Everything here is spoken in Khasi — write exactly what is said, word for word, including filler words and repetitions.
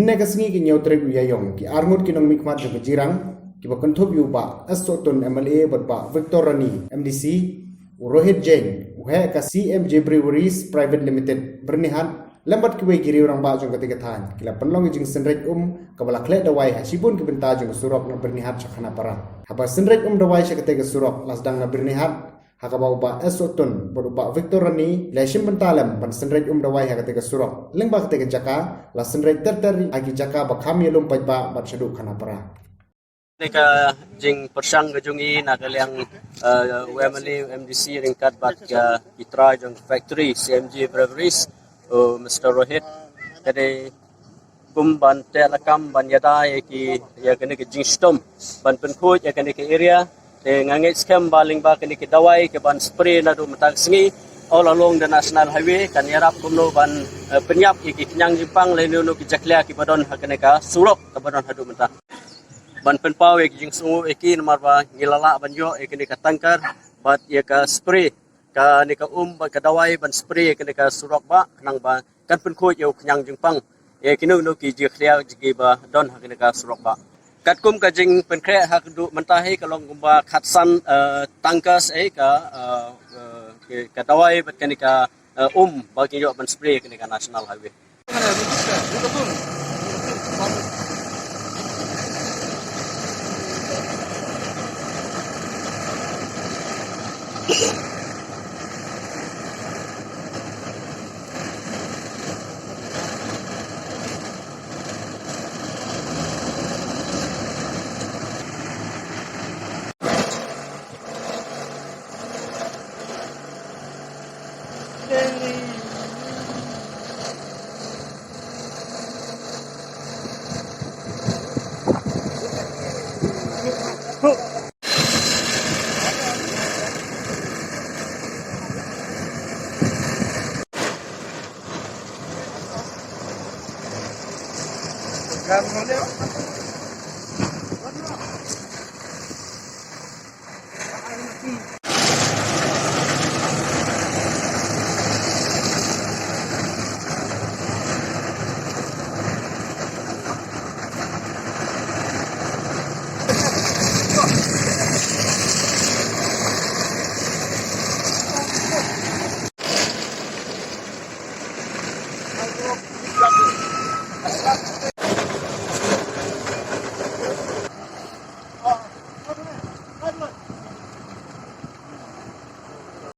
Hynne ka sngi, ka hynñiew tarik u Ïaïong, ki arngut ki nongmihkhmat jong ka Jirang, kiba kynthup ïa u Bah S Sohtun M L A bad Bah Victor Rani M D C, u Rohit Jain, u heh ka C M J Breweries Private Limited, Byrnihat, lem bad kiwei ki riew rangbah jong katei ka thaiñ, ki la pynlong ïa ka jingsynreit um kaba la khleh dawai ha shibun ki bynta jong ka surok na Byrnihat sha Khanapara. Haba synreit um dawai sha katei ka surok, la sdang na Byrnihat, ha kaba u Bah S Sohtun bad u Bah Victor Rani la shim bynta lem ban synreit um dawai ha katei ka surok. Lyngba katei ka jaka, la synreit ter ter ha ki jaka ba kham ïalum paidbah bad shaduh Khanapara. Kane ka jingpyrshang ka jong ngi na ka liang, eh, u M L A, u M D C ryngkat bad ka, ki trai jong factory C M J Breweries, u Mister Rohit, ka dei kum ban teh lakam ban ïada ïa ki, ïa kane ka jingshitom, ban pynkhuid ïa kane ka area. Te nga ngeit skhem ba lyngba kane ka dawai kaban spray naduh mynta ka sngi all along the National Highway, kan ïarap kumno ban, eh, pynïap ïa ki khñiang jingpang lane ïa ki jakhlia kiba don ha kane ka surok kaba don haduh mynta. Ban pynpaw ïa ki jingsngew ïa ki, namar ba ngi la lah ban ïoh ïa kane ka tanker bad ïa ka spray, kane ka um bad ka dawai ban spray ïa kane ka surok bah, khnang ba kan pynkhuid ïa u khñiang jingpang ïa kino kino ki jakhlia kiba don ha kane ka surok bah. Katkum ka jingpynkhreh haduh mynta hi, ka long kumba khatsan, eh, tanker, eh, ka, eh, eh, ka dawai bad kane ka, eh, um ba ki ïoh ban spray ïa kane ka National Highway.